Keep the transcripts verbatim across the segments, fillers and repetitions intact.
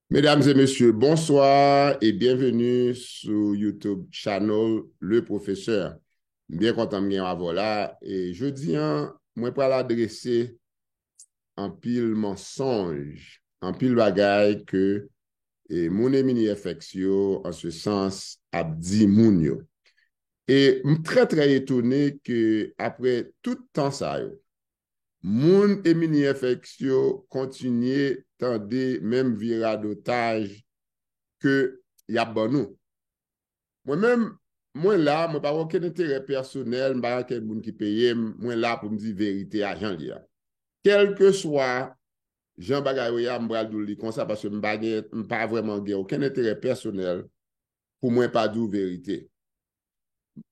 Medam e mesye, bonswa e byenveni sou YouTube channel Le Professeur. M byen kontan m gen avè w la. E jodi a, mwen pral adrese anpil mansonj, anpil bagay ke e, moun e mini F X yo, an se sans, ap di moun yo. E m trè, trè etone ke apre tout tan sa yo, moun e mini F X yo kontinye tande menm vye radotaj ke y ap ban nou. Mwen menm, mwen la, mwen pa gen okenn enterè pèsonèl, m pa gen okenn moun ki peye m, mwen la pou m di verite a jan l ye a. Kèlkeswa jan bagay yo ye a, m pral di w li konsa, paske m pa gen, m pa vrèman gen okenn enterè pèsonèl pou mwen pa di w verite.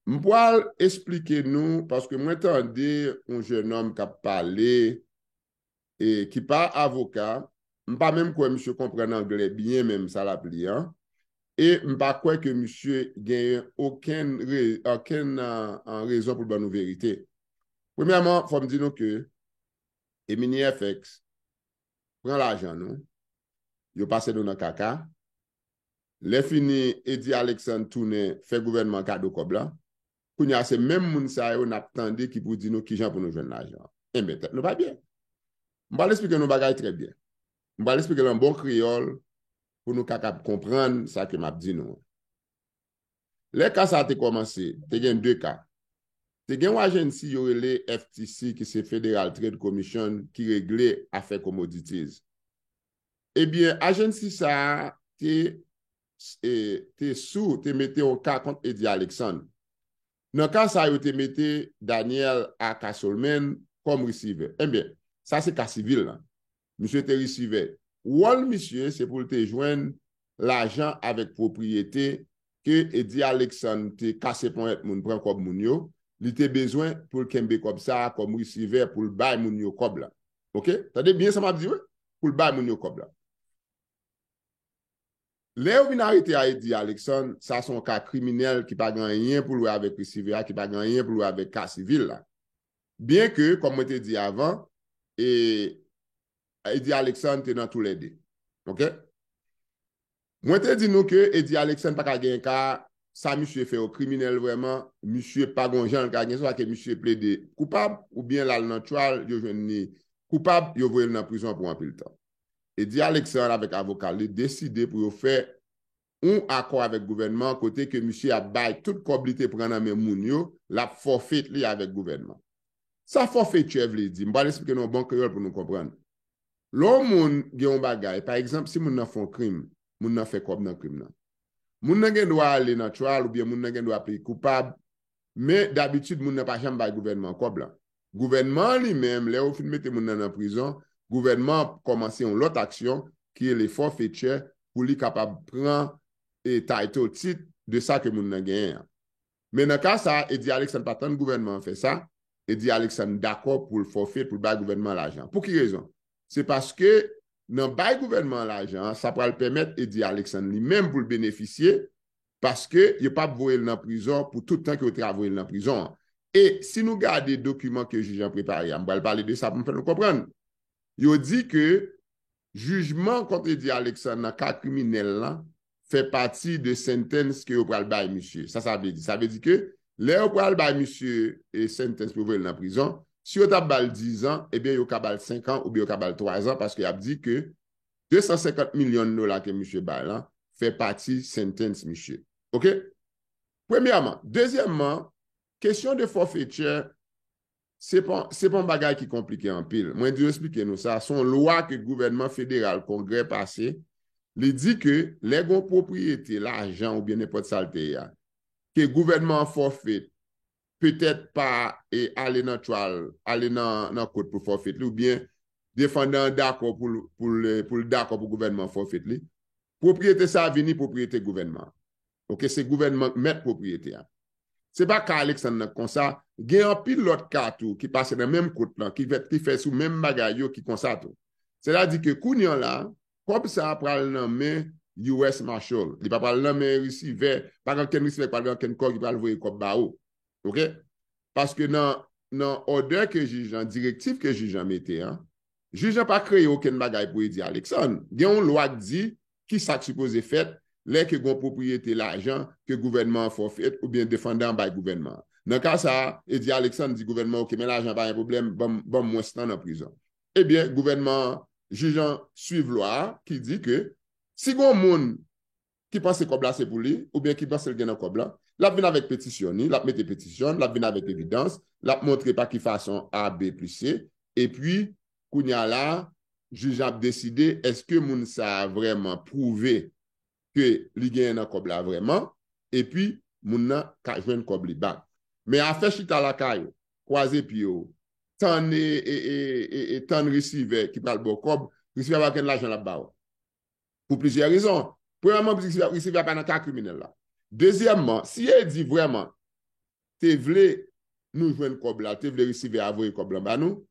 M pral esplike nou, paske mwen tande yon jennonm k ap pale, e ki pa avoka, m pa menm kwè misye konprann anglè byen menm sa l ap li an, e m pa kwè ke misye genyen okenn re-, okenn, ah, ah, rezon pou l ban nou verite. Premyèman, fò m di nou ke e mini F X pran lajan nou, yo pase nou nan kaka. Lè fini, Eddy Alexandre tounen fè gouvènman an kado kòb la. Kounye a, se menm moun sa yo n ap tande ki pou di nou kijan pou nou jwenn lajan an. Enben, tèt nou pa byen. M pral esplike nou bagay trè byen. M pral esplike l an bon kreyòl pou nou kapab konprann sa ke m ap di nou an. Lè ka sa a te kòmanse, te gen de ka. Te gen yon ajansi yo rele F T C, ki se Federal Trade Commission, ki regle afè commodities. Ebyen, ajansi sa a te, e, te sou, te mete yon ka kont Eddy Alexandre. Nan ka sa a, yo te mete Daniel A. Castleman kòm resivè. Ebyen, sa se ka sivil la. Misye te resivè. Wòl misye, se pou l te jwenn lajan avèk pwopriyete ke Eddy Alexandre te kase ponyèt moun, pran kòb moun yo. Li te bezwen pou l kenbe kòb sa a kòm resivè pou l bay moun yo kòb la. Oke? Tande byen sa m ap di, wi. Pou l bay moun yo kòb la. Lè yo vin arete a Eddy Alexandre, sa se yon ka kriminèl ki pa gen anyen pou l wè avèk resivè a, ki pa gen anyen pou l wè avèk ka sivil la. Byen ke, kòm mwen te di avan, e, Eddy Alexandre te nan toulède. Oke? Mwen te di nou ke Eddy Alexandre pa ka gen ka, sa misye fè yo kriminèl vrèman, misye pa gon jan l ka gen, swa ke misye plede koupab, oubyen l al nan trial, yo jwenn li koupab, yo voye l nan prizon pou anpil tan. Eddy Alexandre avèk avoka li deside pou yo fè yon akò avèk gouvènman an kote ke misye ap bay tout kòb li te pran nan men moun yo, l ap fòfet li avèk gouvènman. Sa fòfetè vle di, m pral esplike nou an bon kreyòl pou nou konprann. Lè yon moun gen yon bagay, pa egzanp, si moun nan fè yon krim, moun nan fè kòb nan krim nan. Moun nan gen dwa ale nan trial oubyen moun nan gen dwa plede koupab, men dabitid moun nan pa janm bay gouvènman an kòb la. Gouvènman an li menm, lè yo fin mete moun nan nan prizon, gouvènman an kòmanse yon lòt aksyon ki rele fòfetè pou li kapab pran e title, tit de sa ke moun nan genyen an. Men nan ka sa a, Eddy Alexandre pa tann gouvènman an fè sa. Eddy Alexandre dakò pou l fòfet, pou l bay gouvènman an lajan. Pou ki rezon? Se paske nan bay gouvènman an lajan an, sa pral pèmèt Eddy Alexandre li menm pou l benefisye, paske yo p ap voye l nan prizon pou tout tan ke yo te ka voye l nan prizon an. E si nou gade dokiman ke jij an prepare a, m pral pale de sa pou m fè nou konprann. Yo di ke jijman kont Eddy Alexandre nan ka kriminèl la fè pati de sentence ke yo pral bay misye. Sa sa vle di? Sa vle di ke lè yo pral bay misye e sentence pou yo voye l nan prizon, si yo t ap ba l dizan, ebyen yo ka ba l senkan oubyen yo ka ba l twazan paske y ap di ke de san senkant milyon dola ke misye bay lan fè pati sentence misye. Oke? Premyèman. Dezyèmman, kesyon de fòfetè, se pa, se pa yon bagay ki konplike anpil. Mwen dwe esplike nou sa. Se yon lwa ke gouvènman federal, Kongrè pase. Li di ke lè gen yon pwopriyete, lajan oubyen nenpòt sa l te ye a, ke gouvènman an fòfet, petèt pa e ale nan trial, ale nan, nan kot pou fòfet li, oubyen defandan an dakò pou l, pou l, pou l dakò pou gouvènman an fòfet li, pwopriyete sa a vini pwopriyete gouvènman an. Oke, se gouvènman k mèt pwopriyete a. Se pa ka Alexandre nan k konsa, gen anpil lòt ka tou ki pase nan menm kot lan, ki fè, ki fè sou menm bagay yo ki konsa tou. Sètadi ke kounye a la, kòb sa a pral nan men U S Marshal. Li pa pral nan men resivè, pa gen okenn resivè ki pral gen okenn kòb ki pral voye kòb ba ou. Oke? Paske nan, nan òdè ke jij lan, direktiv ke jij lan mete an, jij lan pa kreye okenn bagay pou Eddy Alexandre. Gen yon lwa k di, ki sa k sipoze fèt lè ke gon pwopriyete lajan ke gouvènman an fòfet oubyen defandan an bay gouvènman an. Nan ka sa a, Eddy Alexandre di gouvènman, "Oke, men lajan pa gen pwoblèm, ban m, ban m mwens tan nan prizon." Ebyen, gouvènman an, jij an swiv lwa a ki di ke si gon moun ki panse kòb la se pou li, oubyen ki panse l gen nan kòb la, l ap vin avèk petisyon li, l ap mete petisyon, l ap vin avèk evidans, l ap montre pa ki fason A, B plis C, epi, kounye a la, jij ap deside èske moun sa a vrèman pwouve ke li genyen nan kòb la vrèman, epi moun nan ka jwenn kòb li back. Men afè chita lakay ou, kwaze pye w, tann, e, e, e, e, e tann resivè ki pral ba w kòb, resivè pa gen lajan l ap ba w. Pou plizyè rezon. Premyèman, risivè a pa nan ka kriminèl la. Dezyèmman, si Eddy vrèman te vle nou jwenn kòb la, te vle risivè a voye kòb lan ba nou,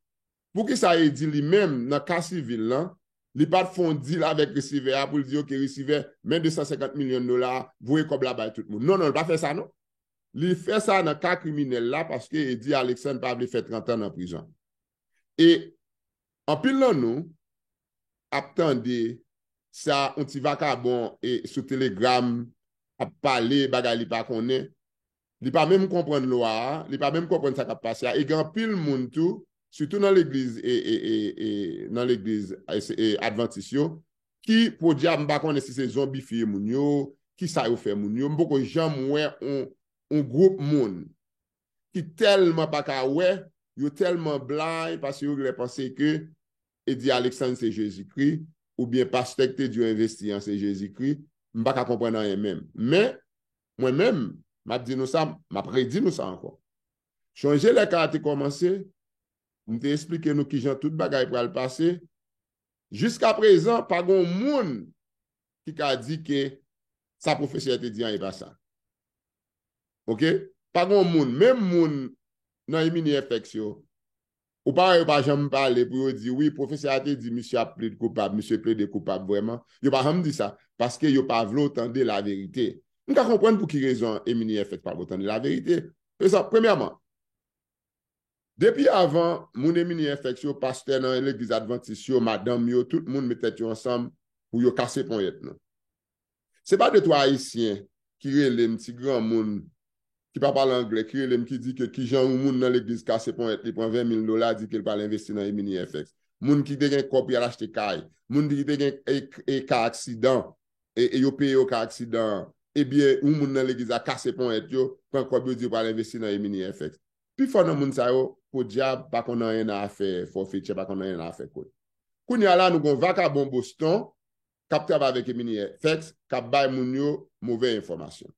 poukisa Eddy li menm, nan ka sivil lan, li pa t fè yon dil avèk risivè a pou l di, "Oke, risivè, men de san senkant milyon dola, voye kòb la bay tout moun." Non, non, li pa fè sa, non. Li fè sa nan ka kriminèl la paske Eddy Alexandre pa vle fè trant an nan prizon. E anpil nan nou ap tande sa, yon ti vakabon e sou Telegram ap pale bagay li pa konnen. Li pa menm konprann lwa a, li pa menm konprann sa k ap pase a. E gen anpil moun tou, sitou nan legliz, e, e, e, e, nan legliz, e, se, e, advantis yo, ki, podyab, m pa konnen si se zonbifye moun yo, ki sa yo fè moun yo. M poko janm wè yon, yon gwoup moun ki tèlman pa ka wè, yo tèlman bly paske yo genlè panse ke Eddy Alexandre se Jezikri, oubyen pastè ki te di yo envesti an se Jezikri, m pa ka konprann anyen menm. Men, mwen menm, m ap di nou sa, m ap redi nou sa ankò. Chonje lè ka a te kòmanse, m te esplike nou kijan tout bagay pral pase. Jiskaprezan, pa gen yon moun ki ka di ke sa pwofesè a te di an e pa sa. Oke? Pa gen yon moun, menm moun nan Emini F X yo, ou pa wè yo pa janm pale pou yo di, "Wi, pwofesè a te di misye ap plede koupab, misye plede koupab vrèman." Yo pa janm di sa, paske yo pa vle w tande laverite. M ka konprann pou ki rezon Emini F X pa vle w tande laverite. Egzanp, premyèman, depi avan, moun Emini F X yo, pastè nan legliz advantis yo, madanm yo, tout moun met tèt yo ansanm pou yo kase ponyèt nou. Se pa de twa Ayisyen ki rele m, ti granmoun ki pa pale anglè, ki rele m, ki di ke kijan yon moun nan legliz kase ponyèt li, pran ven mil dola, di ke l pral envesti nan Emini F X. Moun ki te gen kòb pou y al achte kay, moun ki te gen e, e ka aksidan, e, e yo peye yo ka aksidan an. Ebyen, yon moun nan legliz la kase ponyèt yo, pran kòb yo, di yo pral envesti nan Emini F X. Pifò nan moun sa yo, podyab, pa konn anyen nan afè fòfetye, pa konn anyen nan afè kòb. Kounye a la, nou gon vakabon Boston k ap travay avèk Emini F X, k ap bay moun yo movè enfòmasyon.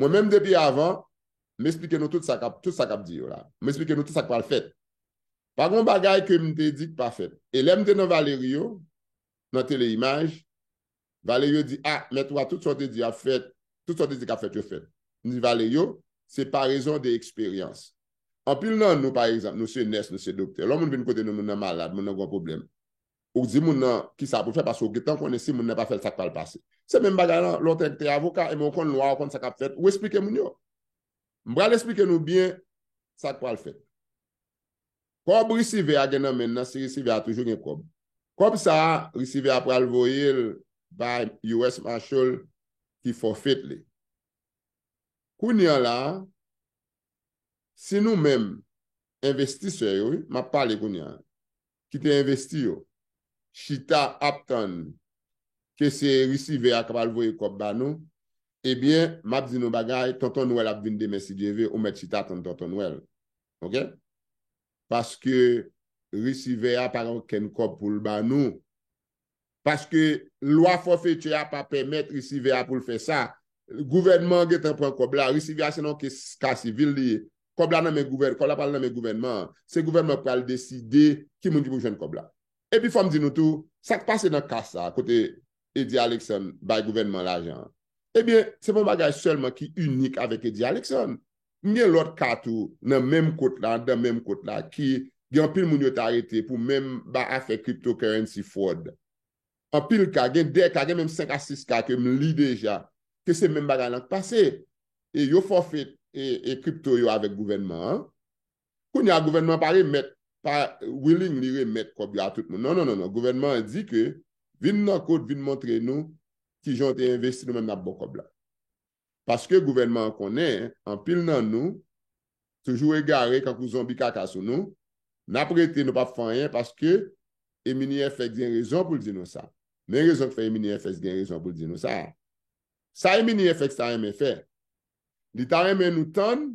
Mwen menm, depi avan, m esplike nou tout sa k ap, tout sa k ap di yo la. M esplike nou tout sa k pral fèt. Pa gon bagay ke m te di k pa fèt. E lè m te nan Valerio, nan Teleimaj, Valerio di, "A, mèt ou a, tout sa w te di ap fèt, tout sa w te di k ap fèt, yo fèt." M di, "Valerio, se pa rezon de eksperyans." Anpil nan nou, pa egzanp, nou se nès, nou se doktè. Lè yon moun vin kote nou, moun nan malad, moun nan gon pwoblèm. Ou di moun nan ki sa pou l fè, paske ou gentan konnen si moun nan pa fè l, sa k pral pase. Se menm bagay lan, lè w te, te avoka, e men ou konn lwa, ou konn sa k ap fèt, ou esplike moun yo. M pral esplike nou byen sa k pral fèt. Kòb risivè a gen nan men l nan, si risivè a toujou gen kòb. Kòb sa a, risivè a pral voye l bay U S Marshal ki fòfet li. Kounye a la, si nou menm, envestisè yo, wi, m ap pale kounye a, ki te envesti yo, chita ap tann ke se risivè a k pral voye kòb ba nou, ebyen, m ap di nou bagay, Tonton Nwèl ap vin demen si Dye ve, ou mèt chita tann Tonton Nwèl. Oke? Paske risivè a pa gen okenn kòb pou l ba nou. Paske lwa fòfetye a pa pèmèt risivè a pou l fè sa. Gouvènman an gentan pran kòb la. Risivè a se nan kes, ka sivil li ye. Kòb la nan men gouvèn-, kòb la pral nan men gouvènman an. Se gouvènman k pral deside ki moun ki pou jwenn kòb la. Epi fò m di nou tou, sa k pase nan ka sa a, kote Eddy Alexandre bay gouvènman lajan an. Ebyen, se pa yon bagay sèlman ki inik avèk Eddy Alexandre. M gen lòt ka tou nan menm kot la, anndan menm kot la, ki gen anpil moun yo ta arete pou menm ba afè cryptocurrency fraud. Anpil ka, gen de ka, gen menm senk a sis ka ke m li deja, ke se menm bagay lan k pase. E yo fòfet e, e kripto yo avèk gouvènman an. Kounye a, gouvènman an pa remèt, pa willing li remèt kòb yo a tout moun. Non, non, non, non. Gouvènman an di ke vin nan kot, vin montre nou kijan w te envesti, nou menm n ap ba w kòb la. Paske gouvènman an konnen, anpil nan nou toujou egare kankou zonbi kaka sou nou, n ap rete, nou p ap fè anyen paske Emini F X gen rezon pou l di nou sa. Men rezon k fè Emini F X gen rezon pou l di nou sa. Sa Emini F X ta renmen fè, li ta renmen nou tann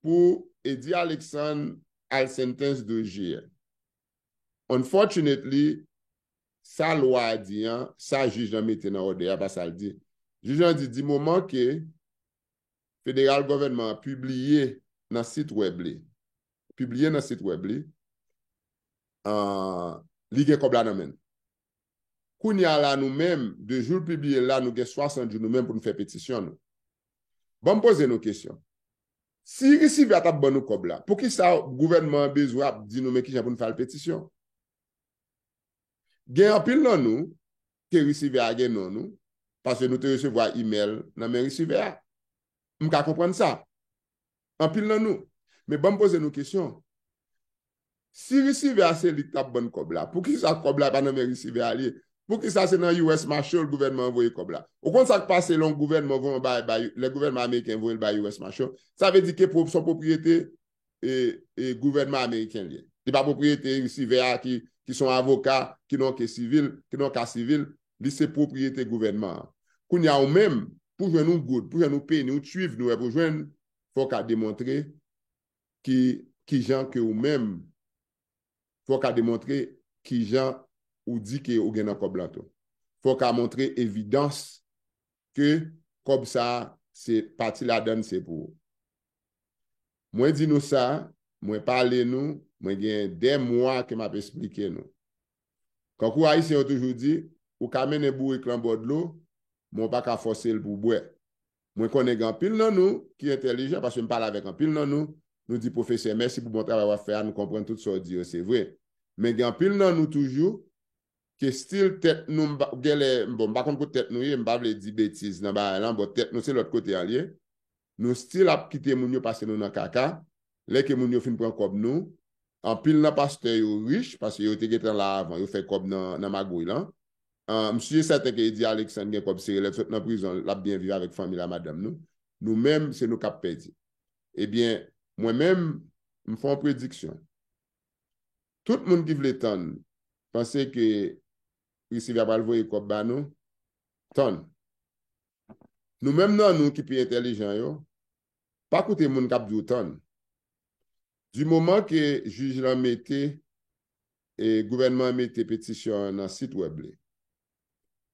pou Eddy Alexandre al sentence dossier. Unfortunately, sa lwa a di an, sa jij lan mete nan òdè a, pa sa l di. Jij lan di, di moman ke federal government an pibliye nan sit wèb li, pibliye nan sit wèb li, uh, li gen kòb la nan men l. Kounye a la, nou menm, de jou l pibliye la, nou gen swasant jou nou menm pou nou fè petisyon nou. Ban m poze nou kesyon. Si risivè a t ap ban nou kòb la, poukisa gouvènman an bezwen ap di nou men kijan pou nou fè al petisyon? Gen anpil nan nou ke risivè a gen non nou, paske nou te resevwa imèl nan men risivè a. M ka konprann sa. Anpil nan nou. Men ban m poze nou kesyon. Si risivè a se li k t ap ban n kòb la, poukisa kòb la pa nan men risivè a li ye? Poukisa se nan U S Marshal gouvènman an voye kòb la? Ou konn sa k pase lè yon gouvènman voye yon bagay bay, lè gouvènman ameriken voye l bay U S Marshal? Sa vle di ke pwo-, se yon pwopriyete e, e gouvènman ameriken li ye. Li pa pwopriyete risivè a ki, ki se yon avoka, ki nan yon ke sivil, ki nan yon ka sivil, li se pwopriyete gouvènman an. Kounye a ou menm, pou jwenn yon goud, pou jwenn yon peni, yon tchwiv nou wè pou jwenn, fò w ka demontre ki, kijan ke ou menm, fò w ka demontre kijan ou di ke ou gen nan kòb lan tou. Fò w ka montre evidans ke kòb sa a, se pati ladan l se pou ou. Mwen di nou sa, mwen pale nou, mwen gen dè mwa ke m ap esplike nou. Kankou Ayisyen yo toujou di, ou ka mennen bourik lan bò dlo, men w pa ka fòse l pou bwè. Mwen konnen gen anpil nan nou ki entèlijan, paske m pale avèk anpil nan nou, nou di, "Pwofesè, mèsi pou bon travay w ap fè a, nou konprann tout sa w di yo, se vre." Men gen anpil nan nou toujou ke still tèt nou, m pa, genlè, bon, m pa konn kot tèt nou ye, m pa vle di betiz nan bagay lan, bon, tèt nou se lòt kote a l ye. Nou still ap kite moun yo pase nou nan kaka, lè ke moun yo fin pran kòb nou, anpil nan pastè yo rich, paske yo te gentan la avan, yo fè kòb nan, nan magouy lan. Ah, m si e sèten ke Eddy Alexandre gen kòb sere, lè l sot nan prizon, l ap byen viv avèk fanmi l a madanm nou. Nou menm, se nou k ap pèdi. Ebyen, mwen menm, m fè yon prediksyon. Tout moun ki vle tann, panse ke risivè a pral voye kòb ba nou, tann. Nou menm nan nou ki pi entèlijan yo, pa koute moun k ap di w tann. Di moman ke jij lan mete, e gouvènman an mete petisyon an nan sit wèb li,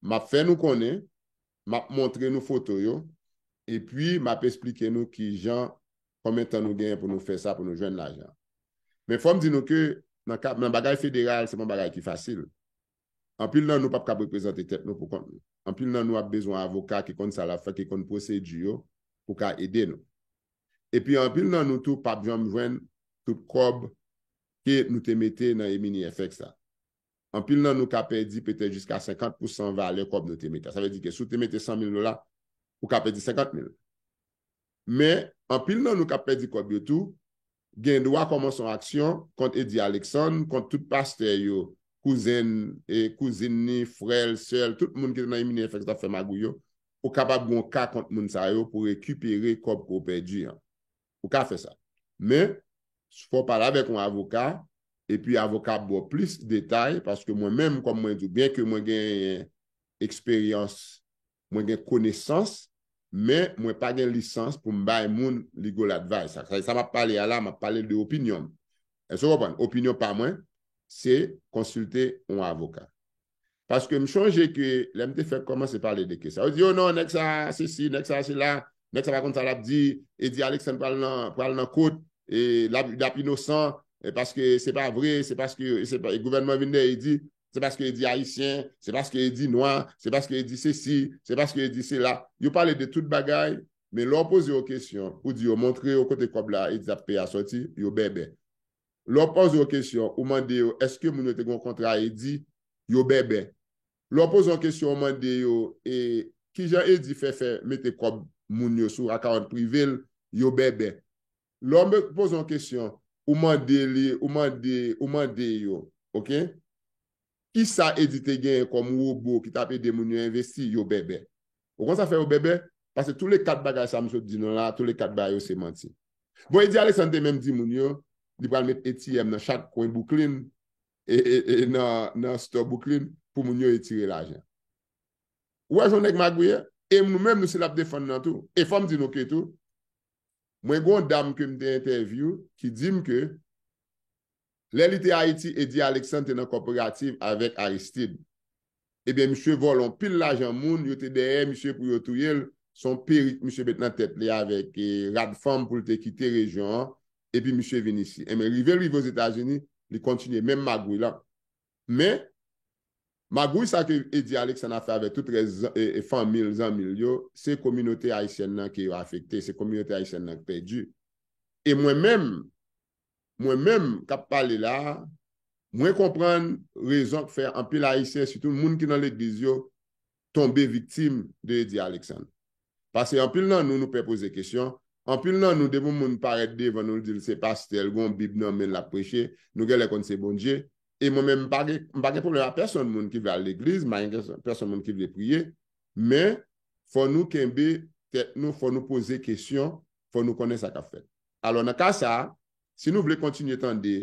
m ap fè nou konnen, m ap montre nou foto yo, epi m ap esplike nou kijan, konbyen tan nou genyen pou nou fè sa, pou nou jwenn lajan. Men fò m di nou ke nan ka, nan bagay federal, se pa yon bagay ki fasil. Anpil nan nou p ap kab reprezante tèt nou pou kont nou. Anpil nan nou ap bezwen avoka ki konn sa l ap fè, ki konn pwosedi yo pou ka ede nou. Epi anpil nan nou tou p ap janm jwenn tout kòb ke nou te mete nan Emini F X la. Anpil nan nou ka pèdi petèt jiska senkant pousan valè kòb nou te mete a. Sa vle di ke si w te mete san mil dola, ou ka pèdi senkant mil. Men, anpil nan nou k ap pèdi kòb yo tou, gen dwa kòmanse yon aksyon kont Eddy Alexandre, kont tout pastè yo, kouzen, e kouzin ni, frè l, sè l, tout moun ki te nan Emini F X t ap fè magouy yo, ou kapab gen yon ka kont moun sa yo pou rekipere kòb ke w pèdi an. Ou ka fè sa. Men, fò w pale avèk yon avoka, epi avoka ap ba w plis detay, paske mwen menm, kòm mwen di w, byen ke mwen genyen eksperyans, mwen gen konesans, men mwen pa gen lisans pou m bay moun legal advice. Sa, sa, sa m ap pale a la, m ap pale de opinyon m. Èske w konprann? Opinyon pa mwen, se konsilte yon avoka. Paske m chonje ke lè m te fèk kòmanse pale de ke sa, yo di, "Oh non, nèg sa, sesi, nèg sa, sela, nèg sa pa konn sa l ap di, Eddy Alexandre pral nan, pral nan kot, e l ap, l ap inosan, e paske se pa vre, se paske, se pa, e gouvènman vin dèyè Eddy, se paske Eddy ayisyen, se paske Eddy nwa, se paske Eddy sesi, se paske Eddy sela." Yo pale de tout bagay, men lè w poze yo kesyon, ou di yo montre yo kote kòb la Eddy ap peye a sòti, yo bèbè. Lè w poze yo kesyon, ou mande yo, èske moun yo te gen yon kontra Eddy? Yo bèbè. Lè w poze yon kesyon, ou mande yo, e, kijan Eddy fè, fè mete kòb moun yo sou akawont prive l? Yo bèbè. Lè w me-, poze yon kesyon, ou mande li, ou mande, ou mande yo, oke? Kisa Eddy te genyen kòm wobo ki t ap ede moun yo envesti? Yo bèbè. Ou konn sa fè yo bèbè? Paske tou le kat bagay sa m sot di nou la, tou le kat bagay yo se manti. Bon, Eddy Alexandre te menm di moun yo, li pral met A T M nan chak kwen Brooklyn, e, e, e nan, nan store Brooklyn, pou moun yo retire lajan. Ou wè jan nèg magouye? E nou menm, nou se l ap defann nan tou. E fò m di nou ke tou, mwen gon dam ke m te entèvyou ki di m ke lè li te Ayiti, Eddy Alexandre te nan kòporativ avèk Aristide. Ebyen, misye vòlè yon pil lajan moun, yo te dèyè misye pou yo touye l. Se yon perik misye met nan tèt li avèk, e, rad fanm pou l te kite rejyon an. Epi misye vin isi. Ebyen, rive l rive Ozetazini, li kontinye menm magouy la. Men, magouy sa ke Eddy Alexandre ap fè avèk tout rès zan- e, e, fanmi l, zanmi l yo, se kominote ayisyèn nan ke yo afekte, se kominote ayisyèn nan ki pèdi. E mwen menm, mwen menm k ap pale la a, mwen konprann rezon k fè anpil Ayisyen, sitou moun ki nan legliz yo, tonbe viktim de Eddy Alexandre. Paske anpil nan nou, nou pè poze kesyon. Anpil nan nou, depi yon moun parèt devan nou, l di l se pastè, l gen yon Bib nan men l, l ap preche, nou genlè konn se Bondye. E mwen menm, m pa gen, m pa gen pwoblèm ak pèsonn moun ki vle al legliz, m pa gen pèsonn moun ki vle priye. Men, fò nou kenbe tèt nou, fò nou poze kesyon, fò nou konnen sa k ap fèt. Alò, nan ka sa a, si nou vle kontinye tande,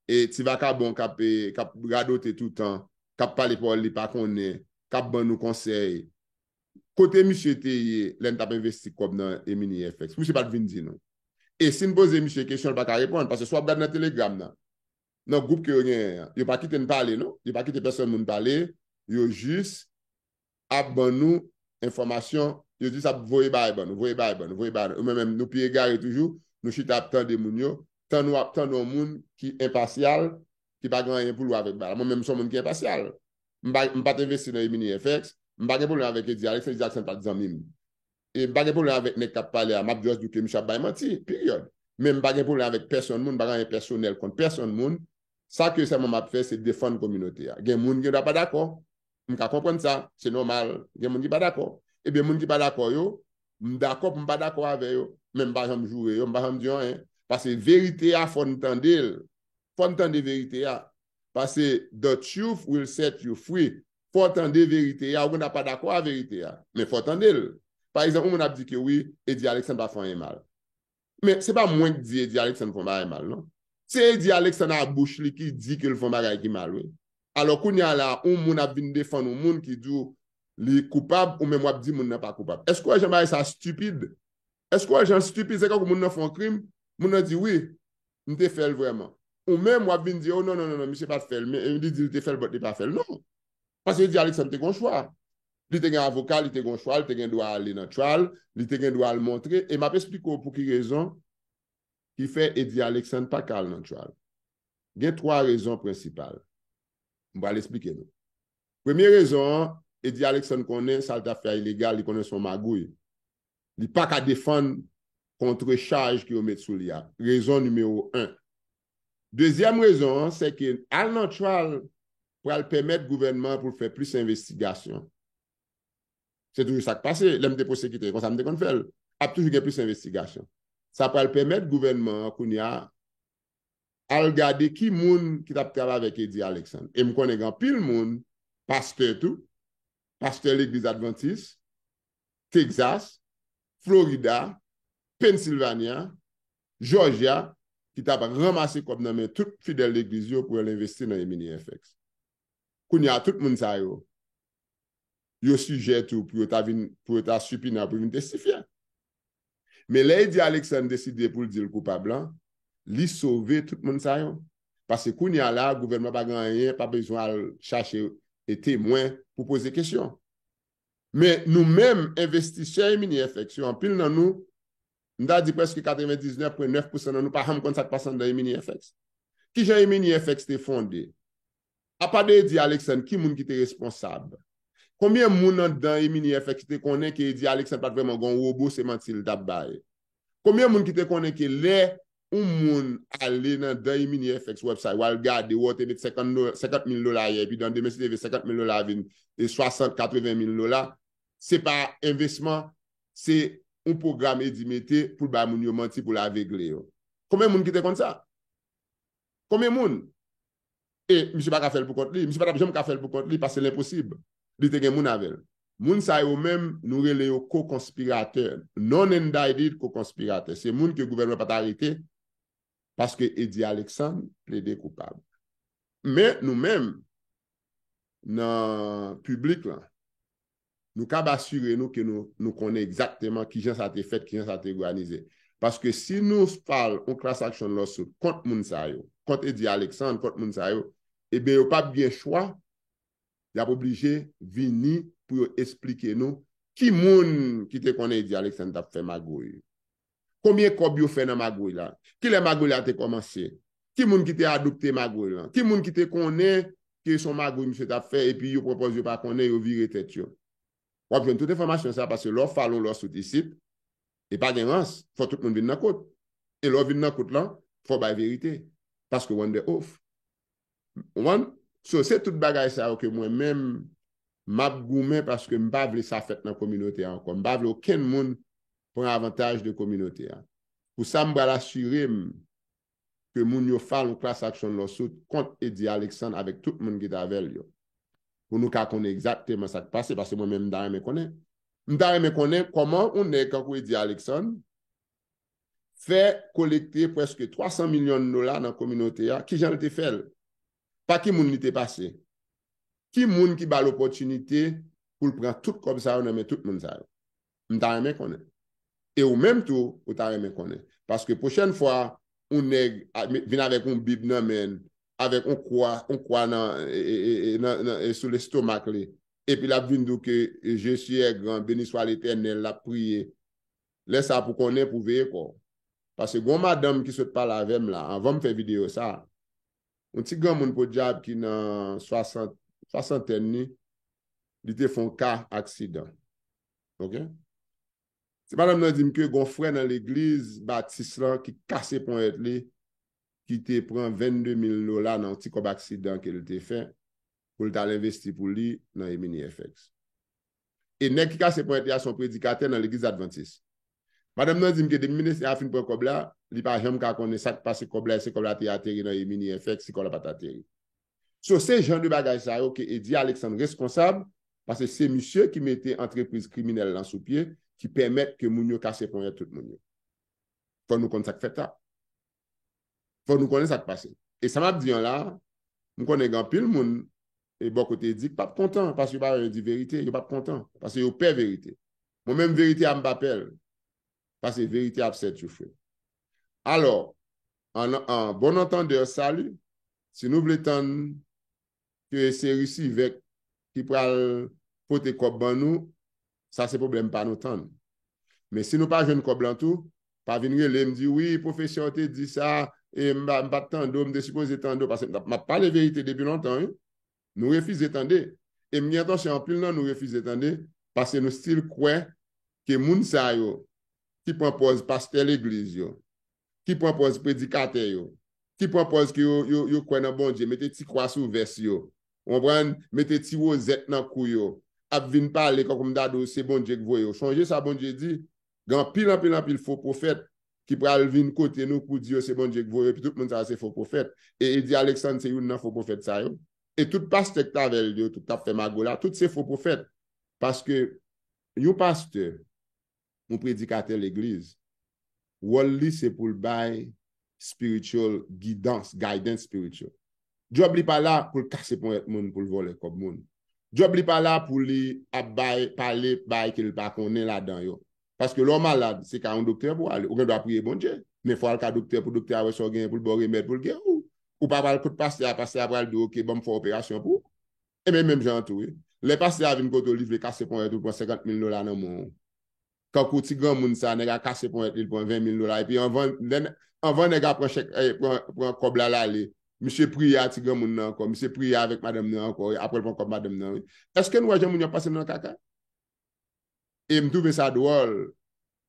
e, ti vakabon k ap, e, k ap radote toutan, k ap pale pawòl li pa konnen, k ap ban nou konsèy, kote misye te ye lè n t ap envesti kòb nan Emini F X? Misye pa t vin di nou. E si n poze misye kesyon, li pa ka reponn, paske si w ap gade nan Telegram nan, nan gwoup ke yo genyen an, yo pa kite n pale, non. Yo pa kite pèsonn moun pale, yo jis ap ban nou enfòmasyon, yo jis ap voye bagay ban nou, voye bagay ban nou, voye bagay ban nou. Ou menm, menm, nou pi egare toujou, nou chita ap tande moun yo, tan nou ap tande yon moun ki enpasyal, ki pa gen anyen pou l wè avèk bagay la. Mwen menm, m se yon moun ki enpasyal. M pa, m pa t envesti nan Emini F X, m pa gen pwoblèm avèk Eddy Alexandre, Eddy Alexandre pa t zanmi m. E m pa gen pwoblèm avèk nèg k ap pale a, m ap just di w ke misye ap bay manti, peryòd. Men m pa gen pwoblèm avèk pèsonn moun, m pa gen anyen pèsonèl kont pèsonn moun. Sa ke sèlman m ap fè, se defann kominote a. Gen moun ki gen dwa pa dakò, m ka konprann sa, se nòmal, gen moun ki pa dakò. Ebyen, moun ki pa dakò yo, m dakò pou m pa dakò avè yo, men m pa janm joure yo, m pa janm di yo anyen. Paske verite a, fò n tande l. Fò n tande verite a. Paske the truth will set you free. Fò w tande verite a, ou gen dwa pa dakò a verite a, men fò w tande l. Pa egzanp, yon moun ap di ke wi, Eddy Alexandre pa fè anyen mal. Men se pa mwen k di Eddy Alexandre fè yon bagay mal, non. Se Eddy Alexandre a bouch li ki di ke l fè yon bagay ki mal, wi. Alò, kounye a la, yon moun ap vin defann yon moun ki di w li koupab, ou menm w ap di moun nan pa koupab. Èske w wè jan bagay sa stipid? Èske w wè jan l stipid? Se kankou moun nan fè yon krim, moun nan di, wi, m te fè l vrèman. Ou menm, w ap vin di, o non, non, non, non, misye pa t fè l, men li di l te fè l, but li pa fè l. Non. Paske Eddy Alexandre te gen yon chwa. Li te gen avoka, li te gen yon chwa, li te gen dwa ale nan trial, li te gen dwa al montre. E m ap esplike w pou ki rezon ki fè Eddy Alexandre pa ka al nan trial. Gen twa rezon prensipal. M pral esplike nou. Premye rezon an, Eddy Alexandre konnen sa l t ap fè a ilegal, li konnen se yon magouy. Li pa ka defann kont chaj ke yo met sou li a. Rezon nimewo en. Dezyèm rezon an, se ke al nan trial pral pèmèt gouvènman an pou l fè plis envestigasyon. Se toujou sa k pase. Lè m te pwosekitè, konsa m te konn fè l. Ap toujou gen plis envestigasyon. Sa pral pèmèt gouvènman an kounye a al gade ki moun ki t ap travay avèk Eddy Alexandre. E m konnen gen anpil moun, pastè tou, pastè legliz advantis, Texas, Florida, Pennsylvania, Georgia, ki t ap ranmase kòb nan men tout fidèl legliz yo pou yo al envesti nan Emini F X. Kounye a, tout moun sa yo, yo sijè tou pou yo ta vin, pou yo ta sipina pou vin testifye. Men lè Eddy Alexandre deside pou l di l koupab lan, li sove tout moun sa yo. Paske kounye a la, gouvènman pa gen anyen, pa bezwen al chache e temwen pou poze kesyon. Men nou menm, envestisè Emini F X yo, anpil nan nou, m ta di prèske katrevendiznèf pwen nèf pousan nan nou pa janm konn sa k pase anndan Emini F X. Kijan Emini F X te fonde? Apa de Eddy Alexandre, ki moun ki te responsab? Konbyen moun anndan Emini F X ki te konnen ke Eddy Alexandre pa t vrèman gen yon wobo, se manti l t ap bay? Konbyen moun ki te konnen ke lè yon moun ale nan dan Emini F X website, w al gade, w te met senkant do-, senkant mil dola yè, epi dan demen si te vle senkant mil dola vin e swasant, katreven mil dola, se pa envestisman, se yon pwogram Eddy mete pou l bay moun yo manti, pou l avegle yo. Konbyen moun ki te konn sa? Konbyen moun? E misye pa ka fè l pou kont li. Misye pa t ap janm ka fè l pou kont li, paske l enposib. Li te gen moun avè l. Moun sa yo menm, nou rele yo co-conspirateurs. Non-indicted co-conspirateurs. Se moun ke gouvènman pa t arete, paske Eddy Alexandre plede koupab. Men nou menm, nan piblik lan, nou kab asire nou ke nou, nou konnen egzakteman kijan sa te fèt, kijan sa te òganize. Paske si nou file yon class action lawsuit kont moun sa yo, kont Eddy Alexandre, kont moun sa yo, ebyen yo p ap gen chwa, y ap oblije vini pou yo esplike nou ki moun ki te konnen Eddy Alexandre t ap fè magouy. Konbyen kòb yo fè nan magouy la? Kilè magouy la te kòmanse? Ki moun ki te adopte magouy lan? Ki moun ki te konnen ke se yon magouy misye t ap fè, epi yo pran pòz yo pa konnen, yo vire tèt yo? W ap jwenn tout enfòmasyon sa, paske lè w file yon lawsuit isit, e pa gen rans, fò tout moun vin nan kout. E lè w vin nan kout lan, fò w bay verite. Paske w under oath. Ou konprann? So, se tout bagay sa yo ke mwen menm, m ap goumen paske m pa vle sa fèt nan kominote a ankò. M pa vle okenn moun pran avantaj de kominote a. Pou sa, m pral asire m ke moun yo file yon class action lawsuit kont Eddy Alexandre avèk tout moun ki t avè l yo. Pou nou ka konnen egzakteman sa k pase, paske mwen menm m ta renmen konnen. M ta renmen konnen kòman yon nèg tankou Eddy Alexandre fè kolekte prèske twa san milyon dola nan kominote a, kijan l te fè l? Pa ki moun li te pase? Ki moun ki ba l opòtinite pou l pran tout kòb sa yo nan men tout moun sa yo? M ta renmen konnen. E ou menm tou, ou ta renmen konnen. Paske pwochèn fwa, yon nèg a, vin avèk yon bib nan men l, avèk yon kwa, yon kwa nan, e, e, e, e, nan, nan, e, sou lestomak li, epi l ap vin di w ke, e, je suis grand, béni soit l'Éternel, l ap priye. Lè sa pou konnen, pou veye kò w. Paske gon madanm ki sot pale avè m la, anvan m fè videyo sa, yon ti granmoun podyab ki nan swasant, swasantèn li, li te fè yon ka aksidan. Ok? Se madanm nan di m ke gon frè nan legliz batis lan ki kase ponyèt li, ki te pran vennde mil dola nan yon ti kòb aksidan ke l te fè, pou l t al envesti pou li nan Emini F X. E nèg ki kase ponyèt li a se yon predikatè nan legliz advantis. Madanm nan di m ke depi ministè a fin pran kòb la, li pa janm ka konnen sa k pase kòb la, èske kòb la te ateri nan Emini F X, si kòb la pa t ateri. So, se jan de bagay sa yo ke Eddy Alexandre reskonsab, paske se misye ki mete antrepriz kriminèl lan sou pye, ki pèmèt ke moun yo kase ponyèt tout moun yo. Fò nou konn sa k fèt la. Fò nou konnen sa k pase. E sa m ap di an la, m konnen gen anpil moun, e bò kote Eddy k p ap kontan, paske yo pa wè yo di verite, yo p ap kontan, paske yo pè verite. Mwen menm verite a m pa pè l, paske verite ap set you free. Alò, an, an bon antandè, sali, si nou vle tann ke se risivè k ki pral pote kòb ban nou, sa se pwoblèm pa nou, tann. Men si nou pa jwenn kòb lan tou, pa vin rele m di, "Wi, pwofesè te di sa, e m pa, m pa t tande w, m te sipoze tande w," paske m ap, m ap pale verite depi lontan, wi. Nou refize tande. E m gen entansyon anpil nan nou refize tande, paske nou still kwè ke moun sa yo ki pran pòz pastè legliz yo, ki pran pòz predikatè yo, ki pran pòz ke yo, yo, yo kwè nan Bondye, mete ti kwa sou vès yo, ou konprann, mete ti wozèt nan kou yo, ap vin pale kankou m ta di w se Bondye k voye yo. Sonje sa Bondye di, gen anpil, anpil, anpil fo pwofèt ki pral vin kote nou pou di yo se Bondye k voye yo, epi tout moun sa yo se fo pwofèt. E Eddy Alexandre se youn nan fo pwofèt sa yo. E tout pastè k t avè l yo, tout k ap fè mago la, tout se fo pwofèt. Paske yon pastè, yon predikatè legliz, wòl li se pou l bay spiritual guidance, guidance spiritual. Djòb li pa la pou l kase ponyèt moun, pou l vòlè kòb moun. Djòb li pa la pou li ap bay, pale, bay ke l pa konnen ladan yo. Paske lè w malad, se ka yon doktè pou w ale. Ou gen dwa priye Bondye, men fò w al ka doktè pou doktè a wè sa w genyen pou l ba w remèd pou l geri w. Ou pa pral kot pastè a, pastè a pral di w, "Oke, ban m fè operasyon pou ou." E men menm jan an tou, wi. Lè pastè a vin kote w, li vle kase ponyèt ou, pran senkant mil dola nan men w. Kankou ti granmoun sa, nèg a kase ponyèt li, li pran ven mil dola. Epi anvan, lè n-, anvan nèg a pran chèk, eh, pran, pran kòb la, l ale, misye priye a ti granmoun nan ankò, misye priye avèk madanm nan ankò, apre l pran kòb madanm nan, wi. Èske nou wè jan moun yo ap pase nan kaka? E m twouve sa dwòl.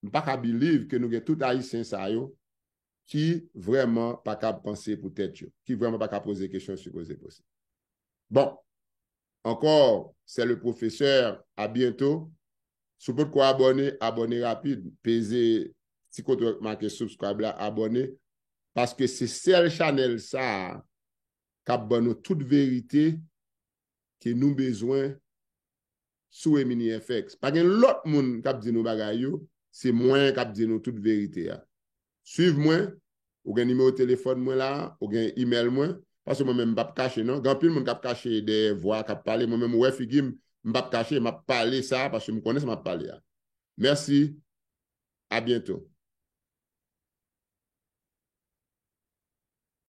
M pa ka believe ke nou gen tout Ayisyen sa yo ki vrèman pa ka panse pou tèt yo, ki vrèman pa ka poze kesyon yo sipoze poze. Bon, encore, c'est le professeur. À bientôt. Si w potko abòne, abòne rapid. Peze ti kote w make subscribe la, abòne. Paske se sèl chanèl sa a k ap ban nou tout verite ke nou bezwen sou Emini F X. Pa gen lòt moun k ap di nou bagay yo, se mwen k ap di nou tout verite a. Swiv mwen, ou gen nimewo telefòn mwen la, ou gen imèl mwen, paske mwen menm m p ap kache non. Gen anpil moun k ap kache dèyè vwa k ap pale, mwen menm ou wè figi m, m p ap kache, m ap pale sa paske m konnen sa m ap pale a. Mèsi, a byento.